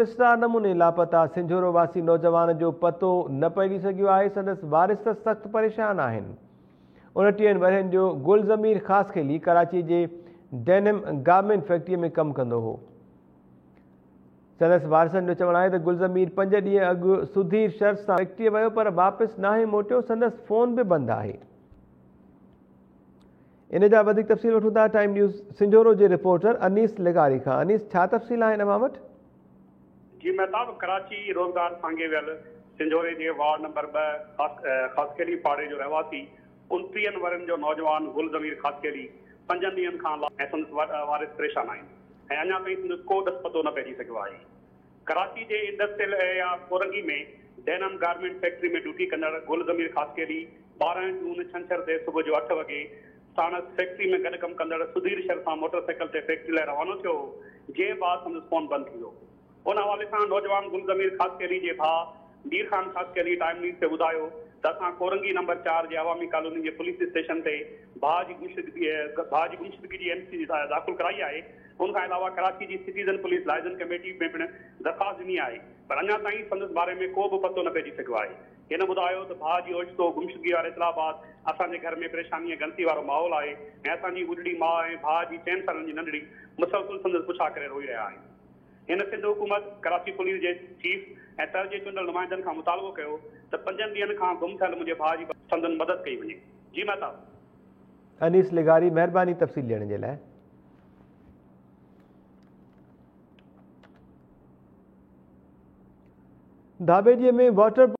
پراسرار نموني لاپتا سنجهورو واسي نوجوان جو پتو نه پئجي سگهيو آهي، سندس وارث سخت پريشان آهن. 29 ورهين جو گل ضمير خاصخيلي ڪراچي جي ڊينم گارمينٽ فيڪٽري ۾ ڪم ڪندو هو. سندس وارثن جو چوڻ آهي ته گل ضمير پنج ڏينهن اڳ سڌير شر سان فيڪٽري ويو پر واپس ناهي موٽيو، سندس فون به بند آهي. ان جا وڌيڪ تفصيل وٺون ٿا ٽائيم نيوز سنجهورو جي رپورٽر انيس لغاري کان. انيس ڇا تفصيل آهن اوهان وٽ؟ جي مهتاب، ڪراچي روزگار سانگي ويل سنجهوري جي وارڊ نمبر 2 خاصخيلي پاڙي جو رهواسي 29 ورهين جو نوجوان گل ضمير خاصخيلي پنجن ڏينهن کان لاپتا ۽ سندس وارث پريشان آهن ۽ اڃا تائين سندس ڪو ڏس پتو نه پئجي سگهيو آهي. ڪراچي جي industrial area Korangi ۾ denim garment factory ۾ duty ڪندڙ گل ضمير خاصخيلي 12 جون ڇنڇر تي صبح جو اٺ وڳي ساڻس فيڪٽري ۾ گڏ ڪم ڪندڙ سڌير شر سان موٽر سائيڪل تي فيڪٽري لاء روانو ٿيو هو، جنهن بعد سندس فون بند ٿي ويو. ان حوالي سان نوجوان گل ضمير خاصخيلي جي ڀاء مير خان خاصخيلي ٽائيم نيوز کي ٻڌايو ته اسان ڪورنگي نمبر 4 جي عوامي ڪالوني جي پوليس اسٽيشن تي ڀاء جي گمشدگي جي اين سي داخل ڪرائي آهي. ان کان علاوه ڪراچي جي سٽيزن پوليس لائزن ڪميٽي ۾ پڻ درخواست ڏني آهي پر اڃا تائين سندس باري ۾ ڪو به پتو نه پئجي سگهيو آهي. هن ٻڌايو ته ڀاء جي اوچتو گمشدگي واري اطلاع بعد اسان جي گهر ۾ پريشاني ۽ ڳڻتي وارو ماحول آهي ۽ اسان جي ٻڍڙي ماء ۽ ڀاء جي چئن سالن جي ننڍڙي مسلسل سندس پڇا ڪري روئي رهيا آهن. هن سنڌ حڪومت، ڪراچي پوليس جي چيف ۽ تر جي چونڊيل نمائندن کان مطالبو ڪيو ته پنجن ڏينهن کان گم ٿيل منهنجي ڀاء جي سندن مدد ڪئي وڃي. جي مهتاب. انيس لغاري مهرباني تفصيل ڏيڻ جي لاء. ڌاٻيجي ۾ واٽر.